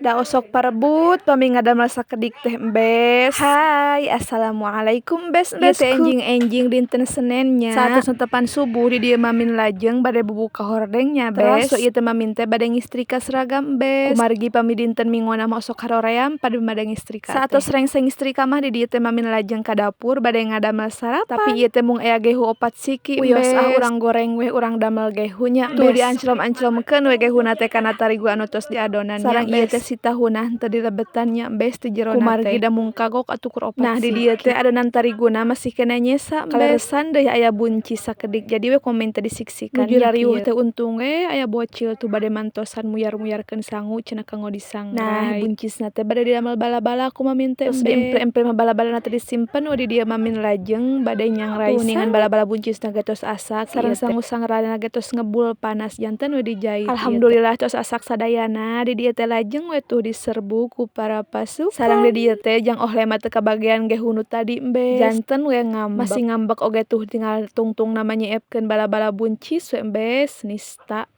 Da osok parebut pami ngadamel sakedik teh, embes. Hai, assalamualaikum embes. Ieu teh enjing-enjing dinten Senen nya. Saatos netepan subuh di dieu mamin lajeng bade bubuka hordeng nya, bes. Teras ieu teh mamin teh bade ngistrika seragam, embes. Kumargi pami dinten Mingguna mah osok haroream pada bade ngistrika teh. Saatos rengse ngistrika mah di dieu teh mamin lajeng ka dapur bade ngadamel sarapan. Tapi ieu teh mung aya gehu opat siki, embes. Wios ah, urang goreng weh, urang damel gehu nya. Tuh, dianclom-anclomkeun we gehuna teh kana tarigu anu tos diadonan. Sareng ieu teh si tahuna henteu dilebetan nya, embes, ti jerona teh. Kumargi da mung kagok atuh kur opat. Nah, di dieu teh adonan tariguna masih keneh nyesa, embes. Kaleresan deui aya buncis sakedik, jadi we ku mamin teh disiksikan. Nuju rariweuh teh untung we aya bocil tuh bade mantosan muyar-muyarkeun sangu cenah kanggo disangrai. Nah, buncisna teh bade didamel bala-bala ku mamin teh. Tos diempre-empre mah bala-balana teh disimpen we di dieu, mamin lajeng bade nyangrai. Kuningan bala-bala buncisna ge tos asak sareng sangu sangrayna ge tos ngebul panas, janten we dijait. Alhamdulillah tos asak sadayana. Di dieu teh lajeng we tuh diserbu ku para pasukan. Sareng di dieu teh jang ohle mah teu kabagean gehu nu tadi, embes, janten we ngambek. Masih ngambek oge tuh tinggal tungtungna mah nyiepkeun bala-bala buncis we, embes, nista.